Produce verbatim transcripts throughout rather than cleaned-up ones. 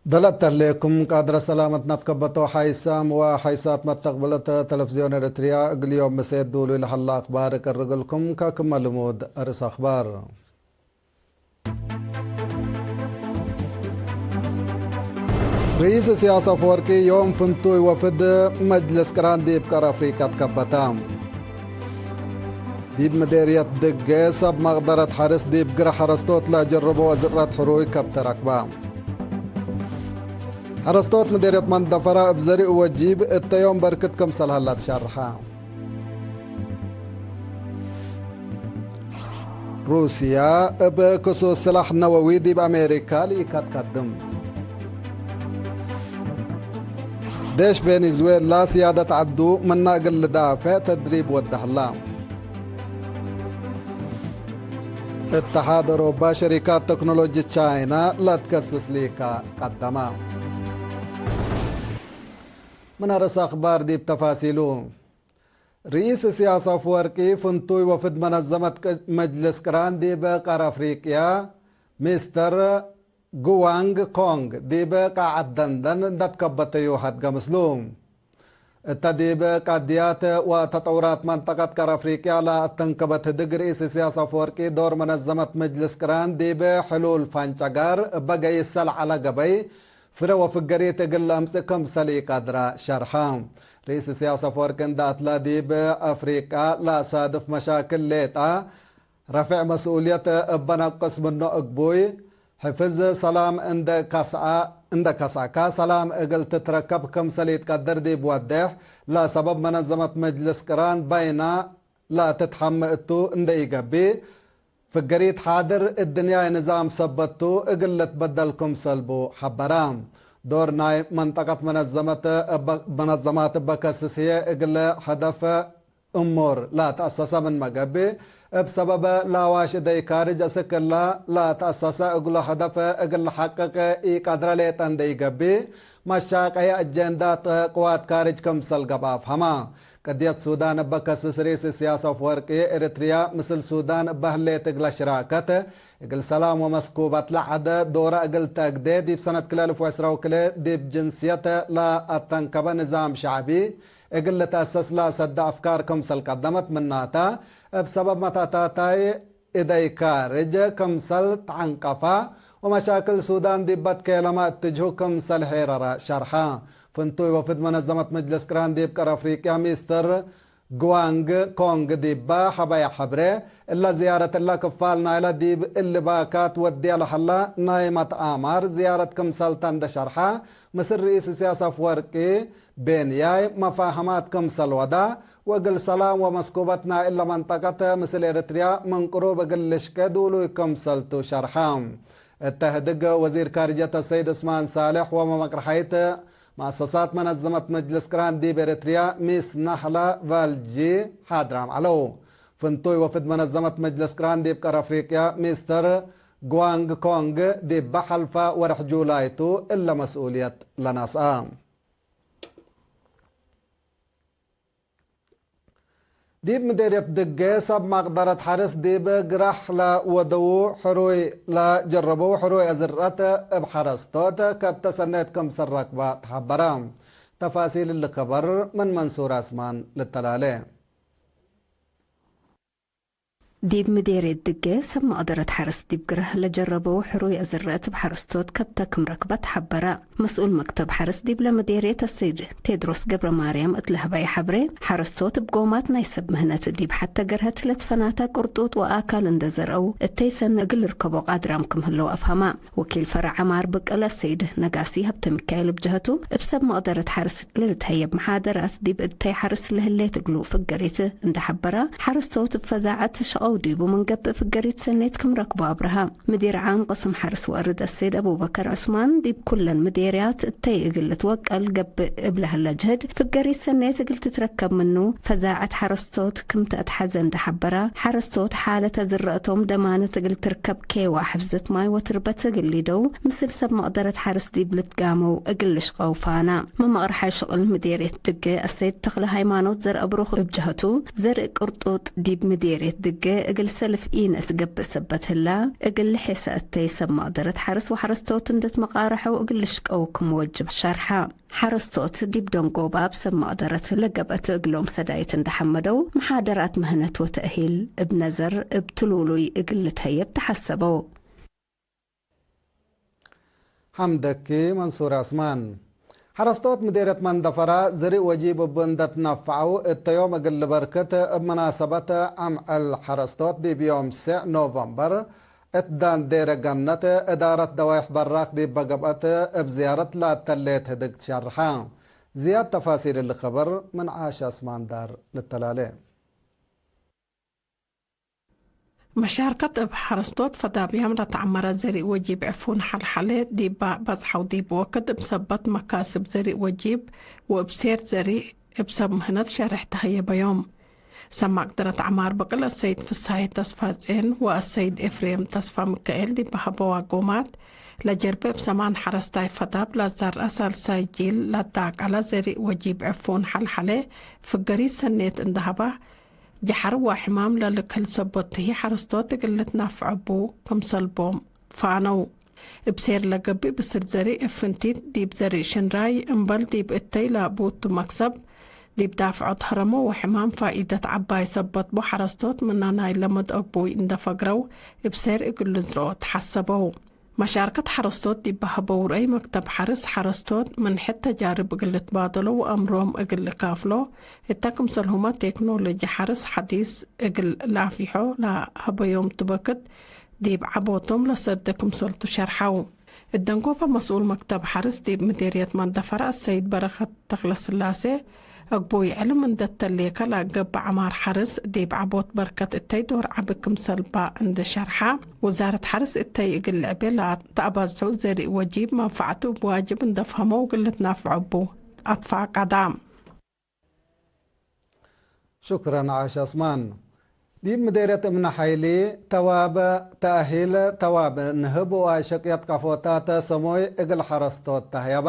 ደለት ተሌኩም ቃድረ ሰላመት ነትከበቶ ሓይሳም ወሓይሳት መተቅብለት ተለፍዝዮን ኤረትርያ፣ እግል ዮም ምሴት ዱሉይ ለሀለ አክባር እቀርግልኩም። ከክመ ልሙድ አርእስ አክባር። ርኢስ እስያስ አፈወርቂ ዮም ፍንቱይ ወፍድ መጅልስ ቅራን ዲብ ቀር አፍሪቀ ትከበተ። ዲብ ምዴርየት ድጌ ሰብ መቅደረት ሐርስ ዲብ ግረ ሐረስቶት ለጀርቦ ወዝረት ሕሩይ ከብት ረክበ። ሐረስቶት ምዴርየት መንደፈራ እብ ዘርእ ወጂብ እተ ዮም በርክት ክምሰል ሀላ ትሸርሐ። ሩስያ እብ ክሱስ ስላሕ ነወዊ ዲብ አሜሪካ ልኢከትከድም። ዴሽ ቬኔዙዌላ ስያደት ዐዱ ምነ እግል ልዳፌዕ ተድሪብ ወደ ሀላ። እተሓድ አውሮፓ ሸሪካት ቴክኖሎጂ ቻይና ለትከስስ ሊካ ቀደመ። ምን አርእስ አክባር ዲብ ተፋሲሉ። ርኢስ እስያስ አፍወርቂ ፍንቱይ ወፍድ መነዘመት ቅ-፣ መጅልስ ቅራን ዲብ ቀር አፍሪቅያ ሚስተር ጉዋንግ ኮንግ ዲብ ቃዐት ደንደን እንደ ትከበተዩ ሀድገ ምስሉ። እተ ዲብ ቀድያት ወተጠውራት መንጠቀት ቀር አፍሪቅያ ለአተንከበት ህድግ ርኢስ እስያስ አፍወርቂ ዶር መነዘመት መጅልስ ቅራን ዲብ ሕሉል ፈንጨጋር እበ ገይሰ ለዐለ ገበይ ፍረ ወፍገሪት እግል ለአምጽእ ክምሰል ኢቀድረ ሸርሐ። ርኢስ እስያስ አፍወርቂ እንደ አትላ ዲብ አፍሪቃ ለአሳድፍ መሻክል ሌጣ ረፍዕ መስኡልየት እበ ነቅስ ምኖ እግቡይ፣ ሕፍዝ ሰላም እንደ ከስአ፣ እንደ ከስአካ ሰላም እግል ትትረከብ ክምሰል ኢትቀድር ዲብ ወዴሕ፣ ለሰበብ መነዘመት መጅልስ ቅራን በይና ለትትሐመ እቱ እንደ ኢገብእ፣ ፍገሪት ሓድር እድንያይ ንዛም ሰበት ቱ እግል ልትበደል ክምሰል ቡ ሐበረ። ዶር ናይ መንጠቀት መነዘመት እበ-፣ መነዘማት እበ ከስስ ህዬ እግል ሀደፍ እሙር ለተአሰሰ ምንመ ገብእ፣ እብ ሰበበ ለአዋሽ እደይ ካርጅ አስክ እለ ለተአሰሰ እግሉ ሀደፍ እግል ለሐቅቅ ኢቀድረ ሌጠ እንደ ኢገብእ፣ መሻቀየ አጀንዳት ቅዋት ካርጅ ክምሰል ገብአ አፍሀመ። ቅድየት ሱዳን እበ ከስስ ርኢስ እስያስ አፍወርቂ፣ ኤረትርያ ምስል ሱዳን እበ ህሌት እግለ ሽራከት እግል ሰላም ወመስኩበት ለዐደ ዶረ እግል ተአግዴ፣ ዲብ ሰነት ክልኤ አልፍ ወዕስራ ወክልኤ ዲብ ጅንስየት ለአተንከበ ንዛም ሸዕቢ እግል ልትአሰስ ለአሰደ አፍካር ክምሰል ቀደመት ምናተ፣ እብ ሰበብ መታታታይ እደይ ካርጅ ክምሰል ተዐንቀፈ ወመሻክል ሱዳን ዲበ ትኬለመ እትጅሁ ክምሰል ሔረረ ሸርሐ። ፍንቱይ ወፍድ መነዘመት መጅልስ ቅራን ዲብ ቀር አፍሪቅያ ሚስተር ግዋንግ ኮንግ ዲበ ሐበየ ሐብሬ፣ እለ ዝያረት እለ ክፋል ናይለ ዲብ እሊ ባካት ወድየ ለሀላ ናይ መትአማር ዝያረት ክምሰልተ እንደ ሸርሐ፣ ምስል ርኢስ እስያስ አፍወርቂ ቤንያይ መፋህማት ክምሰል ወዳ፣ ወእግል ሰላም ወመስኩበት ናይ እለ መንጠቀት ምስል ኤረትርያ ምን ቅሩብ እግል ልሽቄ ዱሉይ ክምሰል ቱ ሸርሐ። እተ ህድግ ወዚር ካርጅየት አሰይድ ዑስማን ሳልሕ ወመመቅርሐይት መአሰሳት መነዘመት መጅልስ ቅራን ዲብ ኤረትርያ ሚስ ናህላ ቫልጂ ሓድራም ዐለው። ፍንቱይ ወፍድ መነዘመት መጅልስ ቅራን ዲብ ቀር አፍሪቅያ ሚስተር ግዋንግ ኮንግ ዲብ ሐልፈ ወርሕ ጁላይ ቱ እለ መስኡልየት ለነስአ። ዲብ ምዴርየት ድጌ ሰብ መቅደረት ሐርስ ዲብ ግራሕ ለወደዉ ሕሩይ ለጀረበው ሕሩይ አዝረአት እብ ሐረስቶት ከብተ ሰኔት ክምሰል ረክበ ተሐበረ። ተፋሲል እሊ ከበር ምን መንሱር አስማን ልተላሌ። ዲብ ምዴርየት ድጌ ሰብ መቅደረት ሐርስ ዲብ ግራህ ለጀረበው ሕሩይ አዝረአት እብ ሐረስቶት ከብተ ክም ረክበ ተሐበረ። መስኡል መክተብ ሐርስ ዲብለ ምዴርየት አሰይድ ቴድሮስ ገብረማርያም እት ለሀበየ ሐብሬ፣ ሐረስቶት እብ ጎማት ናይ ሰብ ምህነት ዲብ ሐተ ገርሀት ለትፈናተ ቅርጡጥ ወአካል እንደ ዘርአው፣ እተይ ሰኒ እግል ልርከቦ ቃድራም ክም ህለው አፍሀማ። ወኪል ፈረዕ ዐማር ብቅለ ሰይድ ነጋሲ ሀብተሚካኤል እብ ጀሀቱ፣ እብ ሰብ መቅደረት ሐርስ ለልትሀየብ መሓደራት ዲብ እተይ ሐርስ ለህሌት እግሉ ፍገሪት እንደ ሐበረ፣ ሐረስቶት እብ ፈዛዐት ሸቀው ዲቡ ምን ገብእ ፍገሪት ሰኔት ክም ረክቦ አብረሀ። ምዲር ዓም ቅስም ሐርስ ወአርድ አሰይድ አቡበከር ዑስማን፣ ዲብ ኩለን ምዴርያት እተይ እግል ልትወቀል ገብእ እብ ለህለ ጅህድ፣ ፍገሪት ሰኔት እግል ትትረከብ ምኑ፣ ፈዛዐት ሐረስቶት ክም ተአትሐዘ እንደ ሐበረ፣ ሐረስቶት ሓለት አዝረአቶም ደማነት እግል ትርከብ ኬዋ፣ ሕፍዘት ማይ ወትርበት እግል ሊደው፣ ምስል ሰብ መቅደረት ሐርስ ዲብ ልትጋመው እግል ልሽቀው ፋና። መመቅርሐ ሽቅል ምዴርየት ድጌ አሰይድ ተክለ ሃይማኖት ዘርአብሩክ እብ ጀሀቱ፣ ዘርእ ቅርጡጥ ዲብ ምዴርየት ድጌ እግል ሰልፍ ኢነትገብእ ሰበት ህላ፣ እግል ልሔሰ እተይ ሰብ መቅደረት ሐርስ ወሐረስቶት እንዴ ትመቃረሐው እግል ልሽቀው ክም ወጅብ ሸርሐ። ሐረስቶት ዲብ ደንጎባብ ሰብ መቅደረት ለገብአት እግሎም ሰዳይት እንዴ ሐመደው፣ መሓደራት ምህነት ወተእሂል እብ ነዘር እብ ትሉሉይ እግል ልትሀየብ ተሐሰበው። ሐምደኪ መንሱር ዐስማን። ሐረስቶት ምዴርየት መንደፈራ ዘሪእ ወጂብ እቡ እንዴ ትነፈዐው እተ ዮም እግል ልበርክት፣ እብ መናሰበት አምዕል ሐረስቶት ዲብ ዮም ሴዕ ኖቨምበር እት ዳንዴረ ገነት እዳረት ደዋይሕ በራክ ዲበ ገብአት እብ ዝያረት ላተሌት ህድግ ትሸርሐ። ዝያድ ተፋሲል እሊ ከበር ምን ዓሽ ዐስማን ዳር ልተላሌ። መሻርከት እብ ሐረስቶት ፈዳብያም ለተዐመረ ዘሪእ ወጂብ ዕፉን ሐልሐሌ ዲባ በጽሐው ዲብ ወክድ እብ ሰበት መካስብ ዘሪእ ወጂብ ወእብ ሴር ዘሪእ እብ ሰብ ምህነት ሸሬሕ ተሀየበዮም። ሰብ መቅደረት ዐማር ብቅል አሰይድ ፍስሐየ ተስፋጼን ወአሰይድ ኤፍሬም ተስፋ ምካኤል ዲብ ሀበዋ ጎማት ለጀርበ እብ ሰማን ሐረስታይ ፈዳብ ለዘርአ ሳልሳይ ጂል ለዳቀለ ዘሪእ ወጂብ ዕፉን ሐልሐሌ ፍገሪት ሰኔት እንዴ ሀባ ጀሐር ወሕማም ለልክል ሰበት ህይ ሐረስቶት እግል ልትናፈዕ እቡ ክምሰል ቦም ፋነው። እብ ሴር ለገብእ ብስር ዘሪእ እብ ፍንቲት ዲብ ዘሪእ ሽንራይ እምበል ዲብ እተይ ለአቡቱ መክሰብ ዲብ ዳፍዖት ሀረሞ ወሕማም ፋኢደት ዐባይ ሰበት ቡ ሐረስቶት ምነ ናይ ለመድ አግቡይ እንዴ ፈግረው እብ ሴር እግል ልዝረኦ ተሐሰበው። መሻርከት ሐረስቶት ዲብ ሀበው ርአይ መክተብ ሐርስ ሐረስቶት ምን ሕድ ተጃርብ እግል ልትባደሎ ወአምሮም እግል ልካፍሎ እተ ክምሰልሁመ ቴክኖሎጂ ሐርስ ሐዲስ እግል ለአፊሖ ለሀበዮም ትበክት ዲብ ዐቦቶም ለሰደ ክምሰልቱ ሸርሐው። እደንጎበ መስኡል መክተብ ሐርስ ዲብ ምዴርየት መንደፈራ አሰይድ በረከት ተክለስላሴ፣ አግቡይ ዕልም እንዴ ተሌከ ለገብእ ዐማር ሐርስ ዲብ ዐቦት በርከት እተይ ዶር ዐቢ ክምሰል በ እንዴ ሸርሐ፣ ውዛረት ሐርስ እተይ እግል ልዕቤ ለተአባዝሑ ዘሪእ ወጂብ መንፈዐቱ እብ ዋጅብ እንዴ ፈሀመው እግል ልትናፈዑ እቡ አትፋቀዳ። ሹክረን ዓሽ ዐስማን። ዲብ ምዴርየት እምነ ሐይሊ፣ ተዋብ ተአሂል፣ ተዋብ ንህብ ወአሸቅየት ቀፎታት ሰሙይ እግል ሐረስቶት ተህየበ።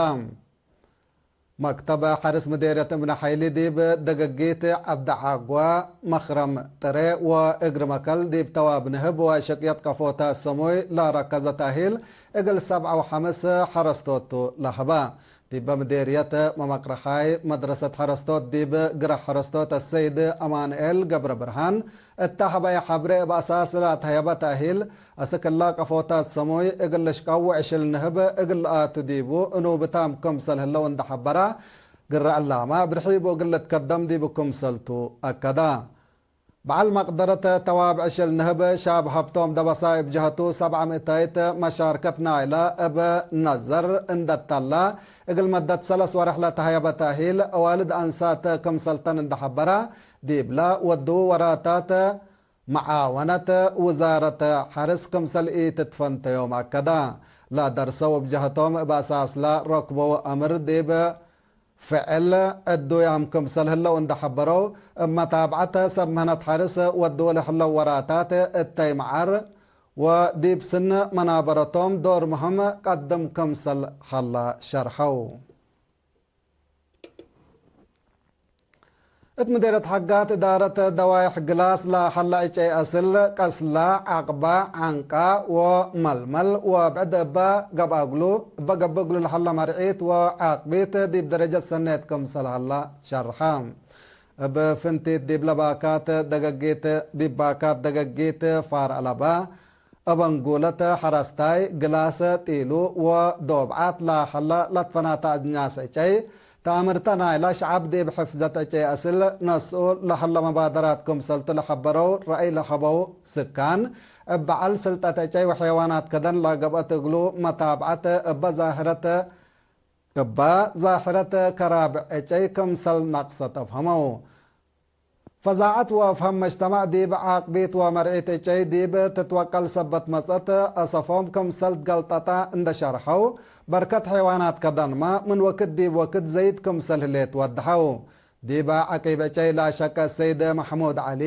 መክተብ ሐርስ ምዴርየት እምነ ሐይሊ ዲብ ደገጊት ዐዲ ዐጓ፣ መክረም ጥሬ ወእግር መከል ዲብ ተዋብ ንህብ ወአሸቅየት ቀፎታት ሰሙይ ለረከዘ ተእሂል እግል ሰብዓ ወሐምስ ሐረስቶት ቱ ለሀበ። ዲበ ምዴርየት መመቅረሓይ መድረሰት ሐረስቶት ዲብ ግረ ሐረስቶት አሰይድ አማንኤል ገብረብርሃን እተ ሀበየ ሐብሬ፣ እብ አሳስ ለአትሀየበ ተእሂል አስክ እላ ቀፎታት ሰሙይ እግል ልሽቀው ወዕሽል ንህብ እግል ለአቱ ዲቡ እኑብታም ክምሰል ህለው እንዴ ሐበረ፣ ግረ ዕላመ እብ ርሒቡ እግል ልትከደም ዲቡ ክምሰል ቱ አከደ። በዐል መቅደረት ተዋብ ዕሽል ንህብ ሻብ ሀብቶም ደበሳይ እብ ጀሀቱ፣ ሰብዓ ምእታይት መሻርከት ናይለ እብ ነዘር እንዴ ተለ፣ እግል መደት ሰለስ ወሬሕ ለተሀየበ ተእሂል፣ አዋልድ አንሳት ክምሰልተን እንዴ ሐበረ፣ ዲብለ ወድዉ ወራታት መዓወነት ውዛረት ሐርስ ክምሰል ኢትትፈንተዮም አከደ። ለደርሰው እብ ጀሀቶም እብ አሳስለ ረክበው አምር ዲብ ፍዕል ዕዱያም ክምሰል ህለው እንዴ ሐበረው፣ እብ መታብዐት ሰብ ምህነት ሐርስ ወድው ለህለው ወራታት እተይ መዓር ወዲብ ስን መናበረቶም ዶር ምህም ቀድም ክምሰል ሀለ ሸርሐው። እት ምዴርየት ሐጋት እዳረት ደዋይሕ ግላስ ለሀለ ዕጨይ አስል፣ ቀስላ፣ ዐቅባ፣ ዐንቃ ወመልመል ወብዕድ እበ ገብአ እግሉ፣ እበ ገብእ እግሉ ለሀለ መርዒት ወዓቅቢት ዲብ ደረጀት ሰኔት ክምሰል ሀለ ሸርሐ። እብ ፍንቲት ዲብለ ባካት ደገጊት፣ ዲብ ባካት ደገጊት ፋር አለበ፣ አበንጉለት ሐረስታይ፣ ግላሰ፣ ጢሉ ወዶብዓት ለሀለ ለትፈናተ አጅናስ ዕጨይ፣ ተአምርተ ናይለ ሸዐብ ዲብ ሕፍዘት ዕጨይ አስል ነስኡ ለሀለ መባደራት ክምሰልቱ ለሐበረው ረአይ ለሀበው ስካን፣ እብ በዐል ስልጠት ዕጨይ ወሐይዋናት ከደን ለገብአት እግሉ መታብዐት እበ ዛህረት፣ እበ ዛህረት ከራብ ዕጨይ ክምሰል ነቅሰት አፍሀመው። ፈዛዐት ወፍሀም መጅተማዕ ዲብ ዓቅቢት ወመርዒት ዕጨይ ዲብ ትትወቀል ሰበት መጸት አሰፎም ክምሰል ትገልጠጠ እንዴ ሸርሐው፣ በርከት ሐይዋናት ከደንመ ምን ወክድ ዲብ ወክድ ዘይድ ክምሰል ህሌት ወደሐው። ዲበ ዐቂብ ዕጨይ ለአሸቀ ሰይድ መሕሙድ ዐሊ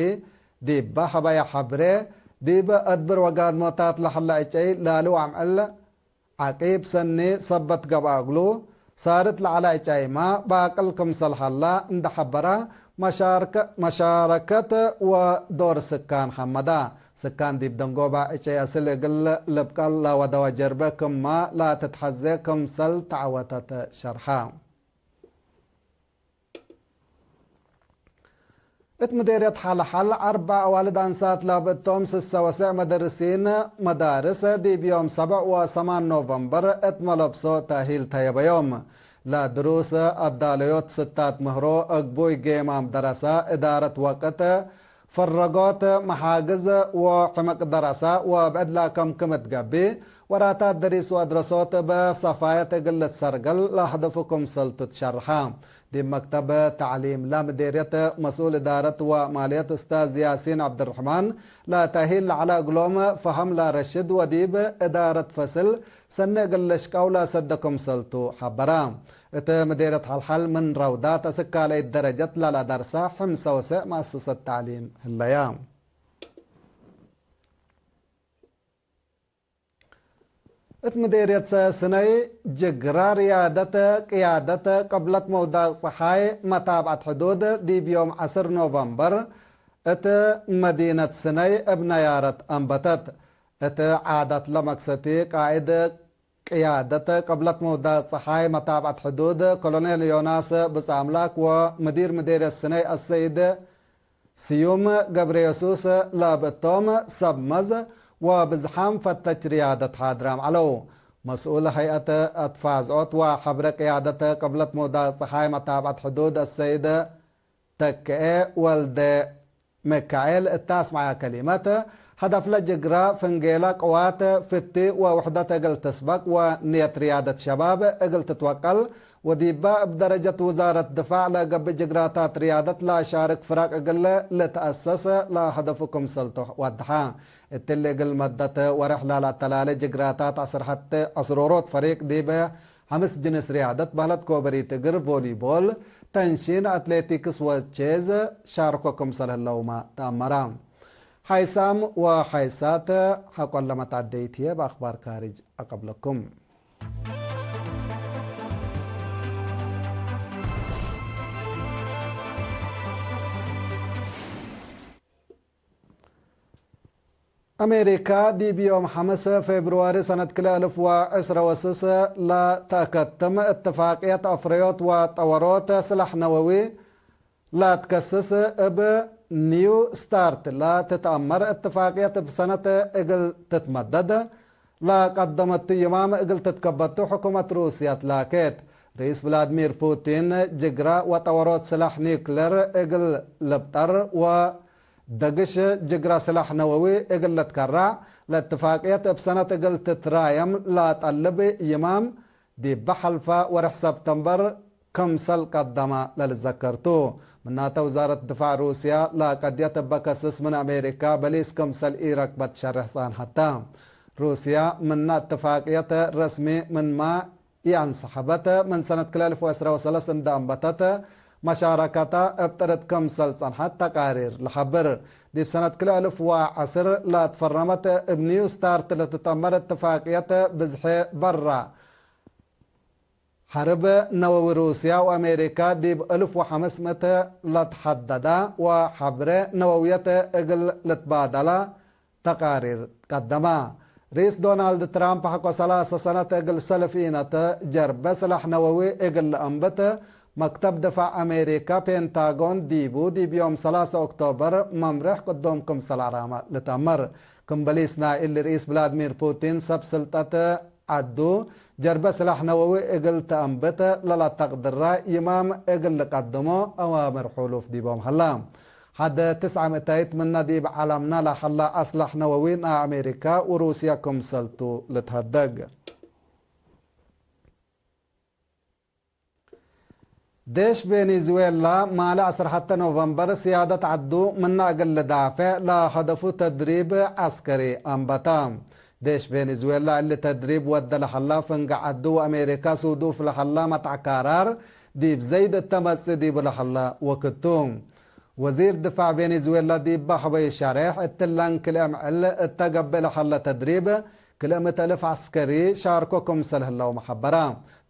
ዲበ ሀበየ ሐብሬ፣ ዲብ አድብር ወጋድሞታት ለሀለ ዕጨይ ላሊ ወአምዕል ዐቂብ ሰኒ ሰበት ገብአ እግሉ፣ ሳርት ለዐለ እጨይመ ባቅል ክምሰል ሀላ እንደ ሐበረ፣ መሻርከ-፣ መሻረከት ወዶር ስካን ሐመደ። ስካን ዲብ ደንጎበ እጨይ አስል እግል ልብቀል ለወደወ ጀርበ ክመ ለትትሐዜ ክምሰል ተዐወተት ሸርሐ። እት ምዴርየት ሐልሐል፣ አርበዕ አዋልድ አንሳት ላብእቶም ስሰ ወስዕ መደርሲን መዳርስ ዲብ ዮም ሰብዕ ወሰማን ኖቨምበር እት መለብሶ ተእሂል ተየበዮም። ለድሩስ አዳለዮት ስታት ምህሮ፣ እግቡይ ጌማም ደረሰ፣ እዳረት ወቅት፣ ፍረጎት፣ መሓግዝ ወሕምቅ ደረሰ ወብዕድ ላከም ክም ትገብእ፣ ወራታት ደሪስ ወአድረሶት እብ ሰፋየት እግል ልትሰርገል ለሀደፉ ክምሰልቱ ትሸርሐ። ዲብ መክተብ ተዕሊም ለምዴርየት መስኡል እዳረት ወማልየት እስታዝ ያሲን ዐብድርሕማን፣ ለተእሂል ለዐለ እግሎም ፈሀም ለረሽድ ወዲብ እዳረት ፈስል ሰኒ እግል ልሽቀው ለሰደ ክምሰልቱ ሐበረ። እት ምዴርየት ሐልሐል ምን ረውዳት አስክ ካልአይት ደረጀት ለለደርሰ ሕምሰ ወስዕ መአሰሰት ተዕሊም ህለየ። እት ምዴርየት ስነይ ጅግረ ርያደት ቅያደት ቅብለት መውዳቅ ጸሓይ መታብዐት ሕዱድ ዲብ ዮም ዐስር ኖቨምበር እት መዲነት ስነይ እብ ነያረት አንበተት። እት ዓዳት ለመክሰቲ ቃእድ ቅያደት ቅብለት መውዳቅ ጸሓይ መታብዐት ሕዱድ ኮሎኔል ዮናስ ብጻ አምላክ ወምዲር ምዴርየት ስነይ አሰይድ ስዩም ገብረየሱስ ለብእቶም ሰብ መዝ ወብዝሓም ፈተች ርያደት ሓድራም ዐለው። መስኡል ሀይአት አትፋዝዖት ወሐብረ ቅያደት ቅብለት መውዳቅ ጸሓይ መታብዐት ሕዱድ አሰይድ ተክኤ ወልደ መካኤል እተ አስመዐ ከሊመት፣ ሀደፍለ ጅግረ ፍንጌለ ቅዋት ፍቲ ወውሕደት እግል ትስበቅ ወንየት ርያደት ሸባብ እግል ትትወቀል ወዲበ እብ ደረጀት ውዛረት ድፋዕ ለገብእ ጅግራታት ርያደት ለሻርክ ፍረቅ እግል ልትአሰስ ለሀደፉ ክምሰልቱ ወድሐ። እትሊ እግል መደት ወሬሕ ለለአተላሌ ጅግራታት ዐስር ሐቴ አስሮሮት ፈሪቅ ዲብ ሐምስ ጅንስ ርያደት በህለት ኮበሪት እግር፣ ቮሊቦል፣ ተንሺን፣ አትሌቲክስ ወቼዝ ሻርኮ ክምሰል ህለውመ ተአመረ። ሓይሳም ወሓይሳት ሐቆለ መትዐደይት ህዬ በአክባር ካርጅ አቀብለኩም። አሜሪካ ዲብ ዮም ሐምስ ፌብርዋሪ ሰነት ክልኤ አልፍ ወዕስረ ወስስ ለተአከትም እትፋቅየት አፍረዮት ወጠወሮት ስላሕ ነወዊ ለትከስስ እብ ኒው ስታርት ለትትአመር እትፋቅየት እብ ሰነት እግል ትትመደድ ለቀደመቱ ይማም እግል ትትከበቱ ሕኩመት ሩስያ ትላኬት። ርኢስ ቭላድሚር ፑቲን ጅግረ ወጠወሮት ስላሕ ኒውክሌር እግል ልብጠር ወ ደግሽ ጅግረ ስላሕ ነወዊ እግል ልትከረዕ፣ ለእትፋቅየት እብ ሰነት እግል ትትራየም ለጠልብ ይማም፣ ዲበ ሐልፈ ወርሕ ሰብተምበር ክምሰል ቀደመ ለልዘከር ቱ። ምናተ ውዛረት ድፋዕ ሩስያ ለቀድየት እበ ከስስ ምን አሜሪካ በሊስ ክምሰል ኢረክበት ሸርሕ ጸንሐተ። ሩስያ ምነ እትፋቅየት ረስሚ ምንመ ኢአንሰሐበት፣ ምን ሰነት ክልኤ አልፍ ወዕስረ ወሰለስ እንደ አንበተት፣ መሻረከተ እብ ጥርት ክምሰል ጸንሐት ተቃሪር ለሐብር። ዲብ ሰነት ክልኤ አልፍ ወዐስር ለትፈረመት እብ ኒው ስታርት ለትጠመር እትፋቅየት ብዝሒ በራ ሐርብ ነወዊ ሩስያ ወአሜሪካ ዲብ እልፍ ወሐምስ ምእት ለትሐደደ ወሐብሬ ነወውየት እግል ልትባደላ ተቃሪር ቀደማ። ርኢስ ዶናልድ ትራምፕ ሐቆ ሰላሰ ሰነት እግል ሰልፍ ኢነተ ጀርበ ስላሕ ነወዊ እግል ለአንብት መክተብ ድፋዕ አሜሪካ ፔንታጎን ዲቡ ዲብ ዮም ሰላሰ ኦክቶበር መምሬሕ ቅዶም ክምሰል አራመ ልትአመር። ክም በሊስ ናይ እሊ ርኢስ ቭላድሚር ፑቲን ሰብ ስልጠት ዐዱ ጀርበ ስላሕ ነወዊ እግል ተአንብት ለለተቅድረ ይማም እግል ልቀድሞ አዋምር ሑሉፍ ዲቦም ሀላ። ሐደ ትስዐ ምእታይት ምነ ዲብ ዐለምነ ለሀላ አስላሕ ነወዊ ናይ አሜሪካ ወሩስያ ክምሰልቱ ልትሀደግ። ዴሽ ቬኔዙዌላ ማለ ዐስር ሐተ ኖቨምበር ስያደት ዐዱ ምነ እግል ልዳፌዕ ለሀደፉ ተድሪብ ዐስከሪ አንበተ። ዴሽ ቬኔዙዌላ እሊ ተድሪብ ወደ ለሀላ ፍንገ ዐዱ ወአሜሪካ ሱዱፍ ለሀላ መትዐ ካራር ዲብ ዘይድ እተ መጽእ ዲቡ ለሀላ ወክድ ቱ። ወዚር ድፋዕ ቬኔዙዌላ ዲብ በሐበዩ ሸሬሕ እትለን ክልኤ ምዕል እተ ገብእ ለሀለ ተድሪብ ክልኤ ምእት እልፍ ዐስከሪ ሻርኮ ክምሰል ህለው መሐበራ።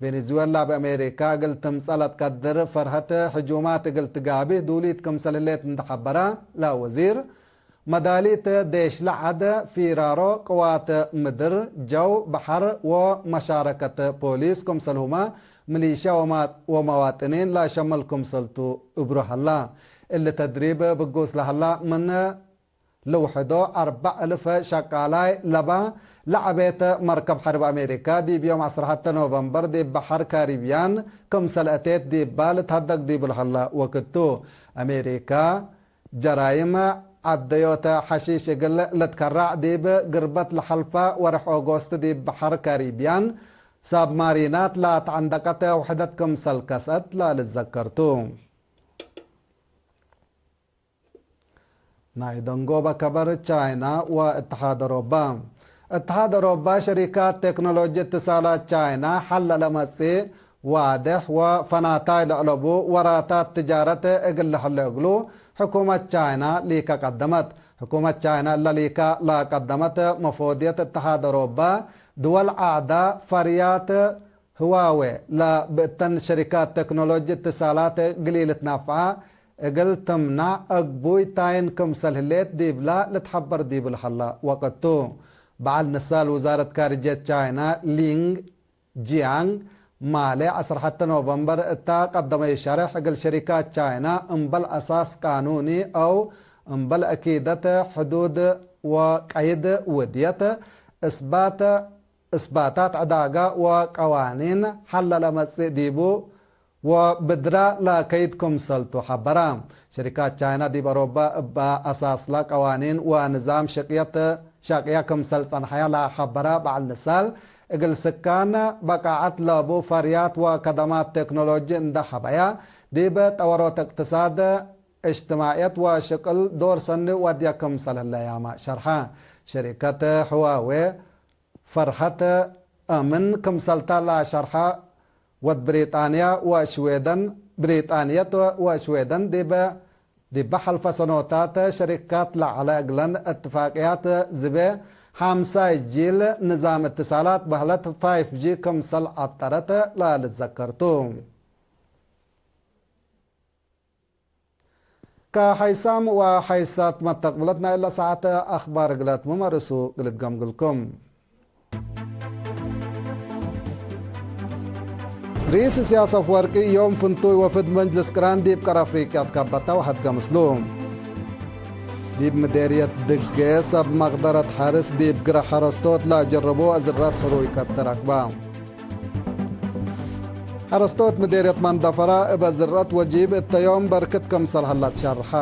ቬኔዙዌላ እብ አሜሪካ እግል ትምጸእ ለትቀድር ፈርሀት ህጁማት እግል ትጋብህ ዱሊት ክምሰል ህሌት እንደ ሐበራ ለወዚር፣ መዳሊት ዴሽ ለዐድ ፊራሮ ቅዋት ምድር፣ ጀው፣ በሐር ወመሻረከት ፖሊስ ክምሰልሁመ ሚሊሻ ወማ-፣ ወመዋጥኒን ለሸምል ክምሰልቱ እብሩ ሀላ። እሊ ተድሪብ ብጉስ ለሀላ ምን ልውሕዶ አርበዕ እልፍ ሸቃላይ ለባ ለዐቤት መርከብ ሐርብ አሜሪካ ዲብ ዮም ዐስር ሐተ ኖቨምበር ዲብ በሐር ካሪብያን ክምሰል አቴት ዲባ ልትሀደግ ዲቡ ለሀላ ወቅት ቱ። አሜሪካ ጀራይም ዐደዮተ ሐሺሽ እግል ልትከራዕ ዲብ ግርበት ለሐልፈ ወርሕ ኦጎስት ዲብ በሐር ካሪብያን ሳብማሪናት ለአትዐንደቀት ውሕደት ክምሰል ከስአት ለልትዘከር ቱ። ናይ ደንጎበ ከበር ቻይና ወእትሓድ አውሮባ። እትሓድ አውሮባ ሸሪካት ቴክኖሎጂ እትሳላት ቻይና ሐል ለለመጽእ ዋድሕ ወፈናታይ ለአለቡ ወራታት ትጃረት እግል ለሀለ እግሉ ሕኩመት ቻይና ሊከ ቀደመት። ሕኩመት ቻይና እለ ሊከ ለቀደመት መፎድየት እትሓድ አውሮባ ድወል አዕዳ ፈርያት ህዋዌ ለብእተን ሸሪካት ቴክኖሎጂ እትሳላት እግል ኢልትናፍዓ እግል ትምናዕ አግቡይ ታይን ክምሰል ህሌት ዲብላ ልትሐበር ዲቡ ለሀላ ወቅት ቱ። በዐል ንሳል ውዛረት ካርጅየት ቻይና ሊንግ ጂያንግ ማሌ ዐስር ሐተ ኖቨምበር እታ ቀደመዩ ሸሬሕ እግል ሸሪካት ቻይና እምበል አሳስ ቃኑኒ አው እምበል አኪደት ሕዱድ ወቀይድ ውድየት እስባት እስባታት ዕዳጋ ወቀዋኒን ሐል ለለመጽእ ዲቡ ወብድራ ለከይድ ክምሰልቱ ሐበራ። ሸሪካት ቻይና ዲብ አውሮባ እበ አሳስላ ቀዋኒን ወንዛም ሽቅየት ሻቅያ ክምሰል ጸንሐያ ለሐበራ በዐል ንሳል፣ እግል ስካን በቃዐት ለቡ ፈርያት ወከደማት ቴክኖሎጂ እንደ ሐበያ፣ ዲብ ጠወሮት እቅትሳድ፣ እጅትማዕየት ወሽቅል ዶር ሰኒ ወድየ ክምሰል ህለያመ ሸርሐ። ሸሪከት ህዋዌ ፈርሀት አምን ክምሰልታ ለአሸርሐ ወድ ብሪጣንያ ወሽዌደን፣ ብሪጣንየት ወሽዌደን ዲበ፣ ዲበ ሐልፈ ሰኖታት ሸሪካት ለዐለ እግለን እትፋቅያት ዝቤ ሐምሳይ ጂል ንዛም እትሳላት በህለት ፋይፍ ጂ ክምሰል ዐብጠረት ለልትዘከር ቱ። ከሐይሳም ወሐይሳት መተቅብለት ናይ እለ ሰዓት አኽባር እግለ ትምመርሱ እግል እትገምግልኩም። ርኢስ እስያስ አፍወርቂ ዮም ፍንቱይ ወፍድ መጅልስ ቅራን ዲብ ቀር አፍሪቅያ ትከበተ ወሐድገ ምስሉ። ዲብ ምዴርየት ድጌ ሰብ መቅደረት ሐርስ ዲብ ግረ ሐረስቶት ለአጀረቦ አዝረት ሕሩይ ከብት ረክበ። ሐረስቶት ምዴርየት መንደፈራ እበ ዝረት ወጂብ እተ ዮም በርክት ክምሰል ሀላ ትሸርሐ።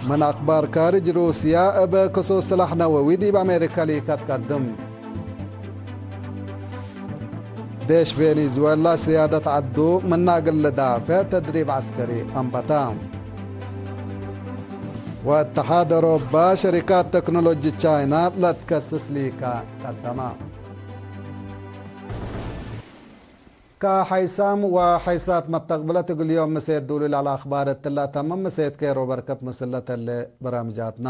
ምን አክባር ካርጅ፣ ሩስያ እብ ክሱስ ስላሕ ነወዊ ዲብ አሜሪካ ሊከ ትቀድም። ዴሽ ቬኔዙዌላ ስያደት ዐዱ ምነ እግል ልዳፌዕ ተድሪብ ዐስከሪ አንበተ። ወእተሓድ አውሮባ ሸሪካት ቴክኖሎጂ ቻይና ለትከስስ ሊከ ቀደመ። ከሐይሳም ወሐይሳት መተቅብለት እግል ዮም ምሴት ዱሉል ዐለ አኽባር እትለ ተምም። ምሴት ኬር ወበርከት ምስለ ተሌ በራምጃትና።